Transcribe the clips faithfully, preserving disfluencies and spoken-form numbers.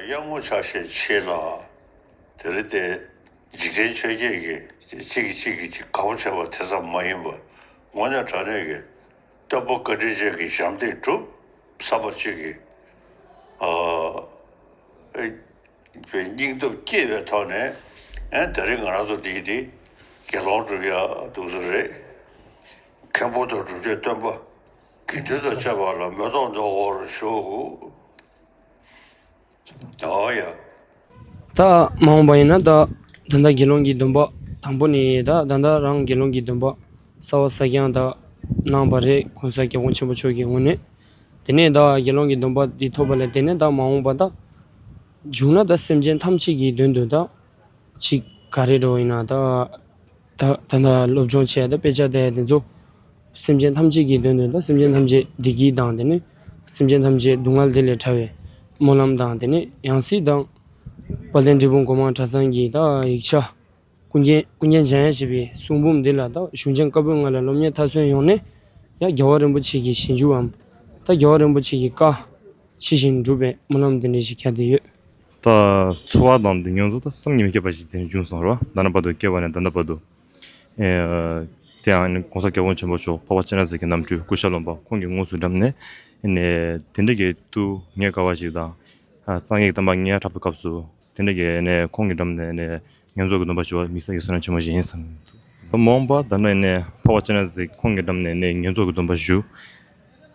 གཡང་ངོ་ཆགས་ཤས་ཆེ་ལ། དེ་རིང་དེ་འཇིག་རྟེན་ཆོས་བརྒྱད་ཀྱི་གཅིག་གིས་གཅིག་གིས་གཅིག་དགའ་པོ་བྱེད་པ་དེ་ཙམ་མ་ཡིན་པར། དངོས་གནས་དྲང་གནས་ཀྱི་སྟོན་པ་བཀའ་དྲིན་ཅན་གྱི་ཞབས་འདེགས་སྒྲུབ་བསམ་པ་གཅིག་གིས། ཨ། ཨེ། པའི་སྙིང་སྟོབས་བསྐྱེད་པའི་ཐོག་ནས། ཨེ། དེ་རིང་ང་རང་ཚོ་འདི་འདི་དགེ་སློང་སྒྲུབ་ཡ་འདུག་ས་རེད། མཁན་པོ་དང་སྒྲུབ་བྱེད་སྟོན་པ་དགེ་འདུན་དང་བཅས་པ་ལ་མེ་ཏོག་འདོན་འོར་ཞུ། ཨོ་ཡ། ད་མ་འོངས་པ་ཡིན་ན་ད་ད་ལྟ་དགེ་སློང་གི་སྡོམ་པ་དང་པོ་ནས་ད་ད་ལྟ་རང་དགེ་སློང་གི་སྡོམ་པ་གསར་པ་གསར་རྐྱང་ད་གནང་བ་རེད། གོང་ས་སྐྱབས་མགོན་ཆེན་པོ་མཆོག་གི་ངོས་ནས། དེ་ནས་ད་དགེ་སློང་གི་སྡོམ་པ་འདི་ཐོབ་པ་ལས་དེ་ནས་ད་མ་འོངས་པ་ད་བྱུང་ན་ད་སེམས་ཅན་ཐམས་ཅད་ཀྱི་དོན་དུ་ད་ཅིག་ག་རེ་འགྲོ་ཡིན་ན་ད། ད་ད་ལྟ་སློབ་སྦྱོང་བྱས་ད་དཔེ་ཆ་དེ་དེ་ཚོ་སེམས་ཅན་ཐམས་ཅད་ཀྱི་དོན་དུ་ད་སེམས་ཅན་ཐམས་ཅད་བདེ་སྐྱིད་དང་དེ་ནས་སེམས་ཅན་ཐམས་ཅད་སྡུག་བསྔལ་དེ་ལས་ཐར་བའི་སྨོན་ལམ་དང་དེ་ནས་ཡང་སྲིད་དང་དཔལ་ལྡན་འབྲས་སྤུངས་སྒོ་མང་གྲྭ་ཚང་གི་ད་ཡིག་ཆ་ཀུན་མཁྱེན་ཀུན་མཁྱེན་འཇམ་དབྱངས་བཞད་པའི་གསུང་འབུམ་འདི་ལ་ད་གཞུང་ཆེན་བཀའ་པོད་ལྔ་ལ་སློབ་གཉེར་མཐར་སོན་ཡོང་ནས་ཡང་རྒྱལ་བ་རིན་པོ་ཆེ་གི་ཞལ་འཇུག་གམ། ད་རྒྱལ་བ་རིན་པོ་ཆེ་གི་བཀའ་ཇི་བཞིན་སྒྲུབ་པའི་སྨོན་ལམ་དེ་འདྲ་ཞིག་བསྐྱལ་བསྡད་ཡོད། ད་ཚོར་བ་དང་འདི་མྱོང་ཚོར་ད་བསམ་གྱིས་མི་ཁྱབ་པ་ཞིག་དེ་འབྱུང་སོང་རོ། ད་ནི་བར་དུ་སྐྱེ་བ་ནས་ད་ལྟ་བར་དུ། ཨེ། དེ་ཡང་ནི་གོང་ས་སྐྱབས་མགོན་ཆེན་པོ་མཆོག་འཕགས་པ་སྤྱན་རས་གཟིགས་ཀྱི་རྣམ་སྤྲུལ་སྐུ་ཤ་རློན་པ་ཁོང་གིས་དངོས་སུ་འགྲམ་ནས་ནས་དེ་འདྲ་གི་ཏུ་ངས་དགའ་བ་ཞིག་དང་། ཨ། སངས་རྒྱས་ཀྱི་བསྟན་པ་ངའི་ཕྲག་པའི་སྐབས་སུ་དེ་འདྲ་གི་ནས་ཁོང་གི་འགྲམ་ནས་ནས་ངན་རྩོད་ཀྱི་སྡོམ་པ་ཞུ་བ་དམིགས་བསལ་གྱི་བསོད་ནམས་ཆེན་པོ་ཞིག་ཡིན་བསམ། མ་འོངས་པ་ད་ནས་ནས་འཕགས་པ་སྤྱན་རས་གཟིགས་ཁོང་གི་འགྲམ་ནས་ནས་ངན་རྩོད་ཀྱི་སྡོམ་པ་ཞུ།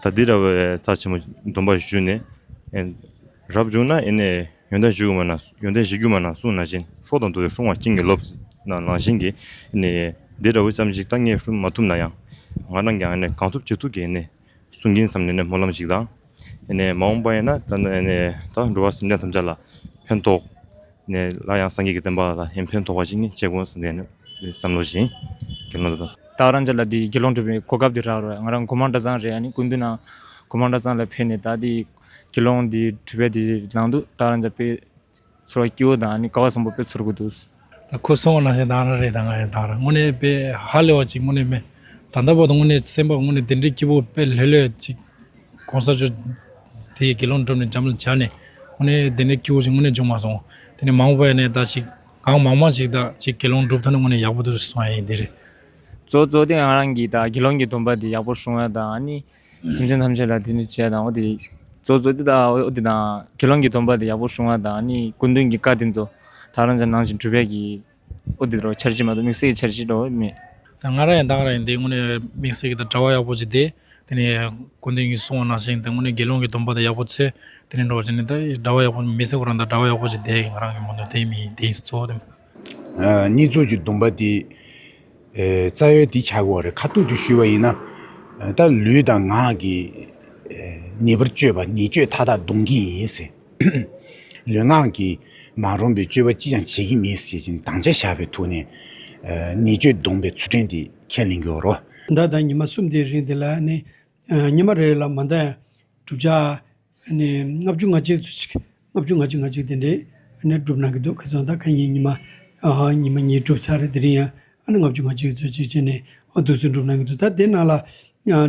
ད་འདི་འདྲ་བའི་རྩ་ཆེན་མོ་སྡོམ་པ་ཞུས་ནས། ཨེ། རབ་བྱུང་ན་ཨེ་ནས་ཡོན་ཏན་ཞུ་དགོས་མ་ན་ཡོན་ཏན་ཞུ་རྒྱུ་མ་ན་གསུངས་ནང་བཞིན་སྲོག་དང་བསྡོས་ཏེ་སྲུང་བ་བྱིན་གྱིས་རློབས་ན་ནང་བཞིན་གྱི་ཨེ་ནས་འདི་འདྲ་བའི་ཙམ་ཞིག་ད་ངས་སྲུང་མ་ཐུབ་ན་ཡང་ང་རང་གིས་ཨེ་ནས་གང་ཐུབ་ཅི་ཐུབ་ཀྱིས་ཨེ་ནས་གསུང་གིན་བསམ་ནས་ནས་སྨོན་ལམ་ཞིག་དང་། ཨེ་ནས་མ་འོངས་པ་ཡིན་ན་ད་ནས་ཨེ་ནས་ད་འགྲོ་བ་སེམས་ཅན་ཐམས་ཅད་ལ་ཕན་ཐོགས། ནས་སླར་ཡང་སངས་རྒྱས་ཀྱི་བསྟན་པ་ལ་ཡང་ཕན་ཐོགས་པ་ཞིག་ནི་བྱེད་དགོས་བསམ་ནས་བསམ་བློ་བཞིན་དགེ་སློང་དུ། ད་རང་ཅག་ལ་འདི་དགེ་སློང་སྒྲུབ་པའི་གོ་སྐབས་འདི་རག་རོགས། ང་རང་སྒོ་མང་གྲྭ་ཚང་རེད། ཨ་ནི་སྐུ་མདུན་ནང་སྒོ་མང་གྲྭ་ཚང་ལ་ཕེབས་ནས་ད་འདི་དགེ་སློང་འདི་སྒྲུབ་པའི་འདི་ནང་དུ་ད་རང་ཅག་དཔེ་ཚོར་བ་སྐྱིད་པོ་དང་ཨ་ནི་དགའ་བ་བཟང་པོ་དཔེ་ཚོར་གི་འདུག། ད་ཁོ་སོང་བ་ནང་བཞིན་ད་རང་རེད། ད་ང་ཡང་ད་རང་དངོས་གནས་དཔེ་ཧ་ལས་པ་ཅིག་དངོས་གནས་མེད། ད་ལྟ་བར་དུ་དངོས་གནས་སེམས་པ་དངོས་གནས་དེ་འདྲའི་སྐྱིད་པོ་དཔེ་ལྷོད་ལྷོད་ཅིག་གོང་ས་མཆོག་དེའི་དགེ་སློང་སྒྲུབ་ནས་འཇམ་ལ་བྱ་ནས་དངོས་གནས་དེ་འདྲའི་སྐྱིད་པོ་ཞིག་དངོས་གནས་བྱུང་མ་སོང་། དེ་ནས་མ་འོངས་པ་ཡིན་ནའི་ད་ཅིག་གང་མང་མང་ཞིག་ད་ཅིག་དགེ་སློང་སྒྲུབ་ཐུབ་ན་དངོས་གནས་ཡག་པོ་འདུག་གསུང་ཡ་ཡིན་དེ་རེད། གཙོ་གཙོ་དེ་ང་རང་གིས་ད་དགེ་སློང་གི་སྡོམ་པ་དེ་ཡག་པོ་སྲུང་ཡ་དང་ཨ་ནི་སེམས་ཅན་ཐམས་ཅད་ལ་དེ་འདྲ་བྱས་དང་འོ་དེ་གཙོ་གཙོ་དེ་ད་འོ་དེ་དང་དགེ་སློང་གི་སྡོམ་པ་དེ་ཡག་པོ་སྲུང་ཡ་དང་ཨ་ནི་སྐུ་མདུན་གྱི་བཀའ་དེ་ཚོ་ད་རང་ཅག་ནང་བཞིན་སྒྲུབ་པའི་གི་འོ་དེ་རོ་འཆར་གཞི་མ་གཏོགས་དམིགས་བསལ་གྱི་འཆར་གཞི་འདྲ་བོ་མེད། ད་ང་རང་ཡང་ད་ང་རང་ཡང་འདི་དངོས་གནས་དམིགས་བསལ་གྱི་ད་གྲྭ་པ་ཡག་པོ་ཅིག་བསྡད། དེ་ནས་སྐུ་མདུན་གྱིས་གསུངས་པ་ནང་བཞིན་དེ་དངོས་གནས་དགེ་སློང་གི་སྡོམ་པ་དང་ཡག་པོ་འཚོལ། དེ་ནས་འགྲོ་བ་ཅིག་ནི་ད་གྲྭ་པ་ཡག་པོ་མི་སྲིད་ཁོ་རང་ད་གྲྭ་པ་ཡག་པོ་ཅིག་བསྡད་ཡིན། ང་རང་གི་མོ་ནོ་དེ་མི་དེ་ཡིན་གཙོ་བོ་དེ། ཨ། བསྙེན་རྫོགས་ཀྱི་སྡོམ་པ་དེ། ཨེ། རྩ་བའི་དེ་ཆགས་དགོས་རེད། ཁ་ཐུག་ཏུ་ཞུས་པ་ཡིན་ན། ཨ། ད་ལུས་དང་ངག་གིས། ཨེ། ཉེས་པར་སྤྱོད་པ་ཉེས་སྤྱོད་མཐའ་དག་གཏོང་གི་ཡིན་ཟེར། ལུས་ངག་གིས་མ་རུངས་པའི་སྤྱོད་པ་ཅི་ཡང་བྱེད་ཀྱི་མེད་ཟེར་བཞིན་དམ་བཅའ་བཞག་པའི་ཐོག་ནས། ཨ། ཉེས་སྤྱོད་སྡོམ་པའི་ཚུལ་ཁྲིམས་དེ་ཁས་ལེན་དགོས་རེད། ཟླ་དང་ཉི་མ་གསུམ་དེའི་རིང་དེ་ལ་ནི། ཨ། ཉི་མ་རེ་རེ་ལ་མ་མཐའ་ཡང་བསྒྲུབ་བྱ། ཨ་ནི་ལྔ་བཅུ་ང་གཅིག་ཙམ་ཅིག་ལྔ་བཅུ་ང་གཅིག་ང་གཅིག་དེ་འདྲས་ཨ་ནི་སྒྲུབ་གནང་གི་འདུག། ཁ་སང་ད་ཁ་ཉིན་ཉི་མ། ཨ། ཉི་མ་གཉིས་སྒྲུབ་ཚར་རེད། དེ་རིང་ཡང་ཨ་ནི་ལྔ་བཅུ་ང་གཅིག་ཙམ་ཅིག་བྱས་ནས་ཨ་འདུག་སེ་སྒྲུབ་གནང་གི་འདུག། ད་དེ་ནང་ལ་ཨ་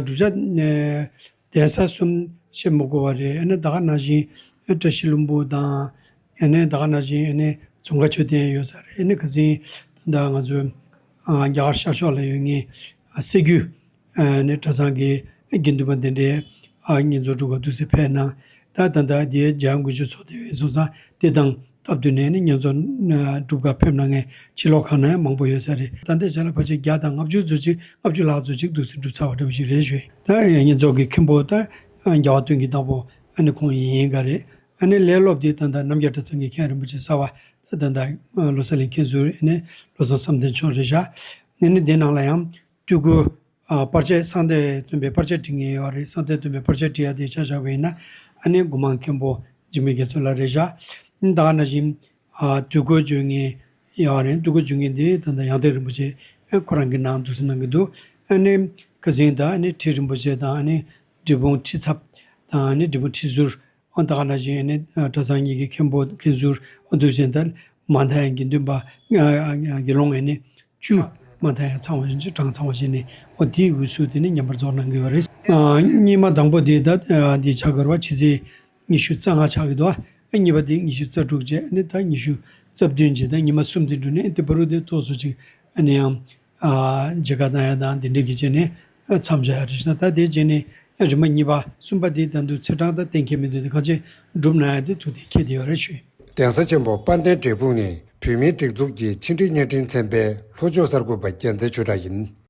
བསྒྲུབ་བྱ་ཨ་གདན་ས་གསུམ་བཤད་མི་དགོས་པ་རེད། ཨ་ནི་ད་ག་ནང་བཞིན་ཨ་བཀྲ་ཤིས་ལྷུན་པོ་དང་། ཨ་ནི་ད་ག་ནང་བཞིན་ཨ་ནི་ཙོང་ཁ་མཆོད་རྟེན་ཡོད་ས་རེད། ཨ་ནི་ཁ་སང་ད་ང་ཚོ་ཨ་རྒྱ་གར་ཤར་ཕྱོགས་ལ་ཡོད་མཁན་ཨ་སེ་གུ། ཨ་ནི་གྲྭ་ཚང་གི་དགེ་འདུན་པ་དེ་འདྲའི་ཨ་བསྙེན་རྫོགས་སྒྲུབ་པར་འདུག་སེ་ཕེབས་གནང་། ད་ད་ལྟ་དེ་འཇང་དགུན་ཆོས་ཚོགས་སྡེ་ཡིན་སོང་ཙང་དེ་དང་སྟབས་བསྟུན་ནས་ནི་བསྙེན་རྫོགས་སྒྲུབ་གར་ཕེབས་གནང་མཁན་ཕྱི་ལོགས་ཁག་ན་ཡང་མང་པོ་ཡོད་ས་རེད། ད་ལྟའི་ཆ་ལ་ཕལ་ཆེར་བརྒྱ་དང་ལྔ་བཅུ་ཙམ་ཅིག་ལྔ་བཅུ་ལྷག་ཙམ་ཅིག་འདུག་སེ་སྒྲུབ་ཚར་བ་འདྲ་བོ་ཞིག་རེད་ཞུ་ཡིན། ད་བསྙེན་རྫོགས་ཀྱི་མཁན་པོ་ད་རྒྱལ་བ་སྟོན་གྱི་བདག་པོ་ཨ་ནི་ཁོང་ཡིན་ག་རེད། ཨ་ནི་ལས་སློབ་དེ་ད་ལྟ་རྣམ་རྒྱལ་གྲྭ་ཚང་གི་མཁན་རིན་པོ་ཆེ་གསར་པ་ད་ད་ལྟ་བློ་གསལ་གླིང་མཁན་ཟུར། ཨ་ནི་བློ་བཟང་བསམ་གཏན་མཆོག་རེད་ཤག། ཨ་ནི་དེ་ནང་ལ་ཡང་དུས་འཁོར་ཨ་པར་ཆས་གསང་བསྟོད་སྟོན་པའི་པར་ཆས་འབྲི་མཁན་ཡོད་རེད། གསང་བསྟོད་སྟོན་པའི་པར་ཆས་འབྲི་ཡ་དེ་ཆ་བཞག་པ་ཡིན་ན་ཨ་ནི་སྒོ་མང་མཁན་པོ་འཇིགས་མེད་རྒྱ་མཚོ་ལགས་རེད་ཤག། ཨ་ནི་ད་ག་ནང་བཞིན་ཨ་དུས་འཁོར་བརྗོད་མཁན་ཡོད་རེད། དུས་འཁོར་བརྗོད་མཁན་དེ་ད་ལྟ་ཡང་སྟེང་རིན་པོ་ཆེ་ཨ་ཁོ་རང་གི་ནང་འདུག་སེ་གནང་གི་འདུག། ཨ་ནི་ཁ་སང་ད་ཨ་ནི་ཁྲི་རིན་པོ་ཆེ་དང་ཨ་ནི་འབྲས་སྤུངས་ཁྲི་ཚབ་དང་ཨ་ནི་འབྲས་སྤུངས་ཁྲི་ཟུར། ཨོ་ད་ག་ནང་བཞིན་ཨ་ནི་གྲྭ་ཚང་གཉིས་ཀྱི་མཁན་པོ་མཁན་ཟུར། ཨོ་འདུག་སེ་ད་མ་མཐའ་ཡང་དགེ་འདུན་པ་དགེ་སློང་ཨ་ནི་བཅུ་མ་མཐའ་ཡང་ཚང་བ་བཞིན་གྲངས་ཚང་བ་བྱས་ནས་ཨོ་དེའི་དབུས་སུ་དེ་ནི་མཉམ་པར་རྫོགས་གནང་གི་ཡོད་རེད། ཨ་བསྙེན་མ་དང་པོ་དེ་ད་འདི་ཆགས་ཀྱི་ཡོད་རེད་པ། ཕྱི་ཚེས་ཉི་ཤུ་རྩ་ལྔ་ཆགས་ཀྱི་འདུག། ཨ་ གཉིས་པ་དེ་ཉི་ཤུ་རྩ་དྲུག་བྱས། ཨ་ནི་ད་ཉི་ཤུ་རྩ་བདུན་བྱས། ད་ཉི་མ་གསུམ་དེ་འགྲོ་ནས་དེ་བར་དུ་དེ་ཏོག་ཙམ་ཅིག་ཨ་ནི་ཡང་ཨ་མཇལ་ཁ་གནང་ཡ་དང་དེ་འདྲ་གི་བྱས་ནས་མཚམས་བཞག་ཡ་རེད་ཤག་ད་དེ་བྱས་ནས་རིམ་པ་གཉིས་པ་གསུམ་པ་དེ་ད་དུང་ཚེས་གྲངས་ད་གཏན་འཁེལ་མི་འདུག་དེ་གང་ཅི་སྒྲུབ་གནང་ཡ་དེ་ཐུགས་གཏན་འཁེལ་བསྡད་ཡོད་རེད་ཞུ། གདན་ས་ཆེན་པོ་དཔལ་ལྡན་འབྲས་སྤུངས་ནས་བོད་མིའི་སྒྲིག་འཛུགས་ཀྱི་ཕྱི་འབྲེལ་བརྙན་འཕྲིན་ཚན་པའི་ལྷོ་ཕྱོགས་གསར་འགོད་པ་རྒྱལ་མཚན་ཆོས་གྲགས་ཡིན།